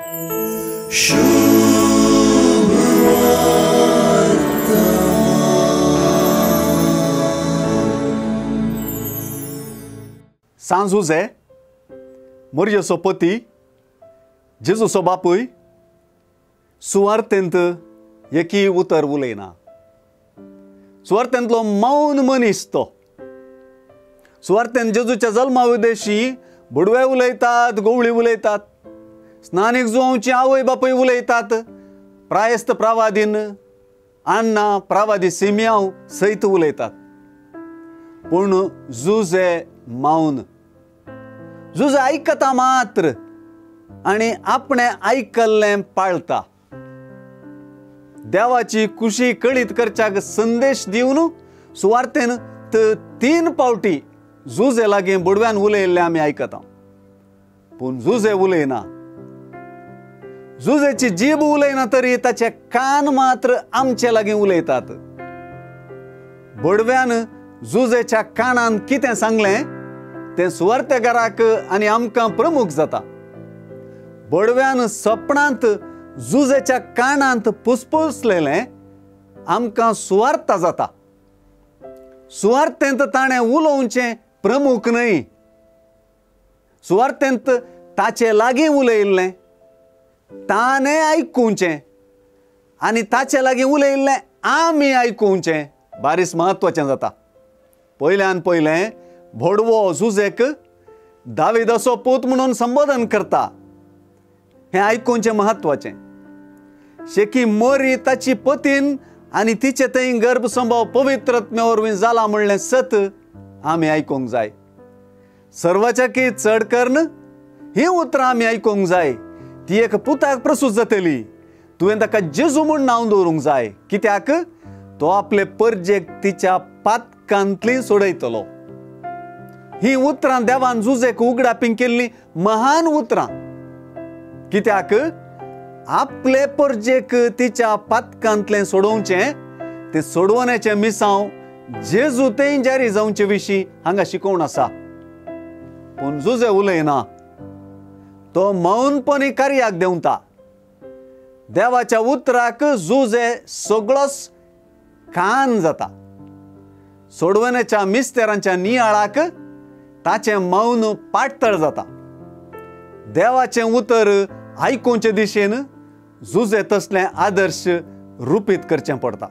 सांज जुझे मोरजेचो पती जेजूचो बापूय सुवार्थेंत एकी उतर उलयना। सुवार्थेंतलो मौन मनीस तो। सुवार्थेंत जेजूच्या जल्मा उद्देशी भुडवे उलयतात, गोवळी उलयतात, स्नानीक जुवांची आवय बापूय उलयतात, प्रायस्त प्रावादीन अण्णा प्रावादी सिमियांव सयत उलयतात। पूण जुझे मौन। जुझे आयकता मात्र आनी आपणें आयकल्लें पाळता। देवाची खुशी कळीत करच्याक संदेश दिवन सुवार्थेन तीन पावटी जुझे लागीं बुडव्यान उलयल्लें आमी आयकता। पूण जुझे उलयना। जुझेची जीब उलयना तरी ताचे कान मात्र आमचे लागीं उलयतात। बुडव्यान जुझेच्या कानान कितें सांगलें तें सुवार्थेकाराक आनी आमकां प्रमुख जाता। बडव्यान सपनांत जुझेच्या कानांत पुसपुसलेलें आमकां सुवार्थ जाता। सुवार्थेंत ताणें उलोवचें प्रमुख न्हय। सुवार्थेंत ताचे लागीं उलयल्लें ताणें आयकुचें आनी ताचे लागीं उलयल्लें आमी आयकुचें बारीस म्हत्वाचें जाता। पयल्यान पयलें भोडवो जुझेक दाविदाचो पूत म्हणून संबोधन करता हें आयकुचें म्हत्वाचें। शेकी मोरी ताची पतीन आनी तिचे थंय गर्भसंभव पवित्रत्मे वरवीं जाला म्हणलें सत आमी आयकूंक जाय। सर्वाच्याकी चड करून हीं उतरां आमी आयकूंक जाय। ती एक पुताक प्रसूत जातली, तुवें ताका जेजू म्हूण नांव दवरूंक जाय, कित्याक तो आपले परजेक तिच्या पातकांतली सोडयतलो। ही उतरां देवान जुझेक उगडापी केल्ली महान उतरां, कित्याक आपले परजेक तिच्या पातकांतलें सोडोवचें तें सोडवण्याचें मिसांव जेजू तें जारी जावचे विशीं हांगा शिकोवण आसा। पूण जुझे उलयना, तो मौनपणी कार्याक देंवता। देवाच्या उतराक जुझे सगळोच कान जाता। सोडवण्याच्या मिस्तेरांच्या नियाळाक ताचें मौन पाटतळ जाता। देवाचें उतर आयकुचे दिशेन जुझे तसलें आदर्श रुपीत करचें पडटा।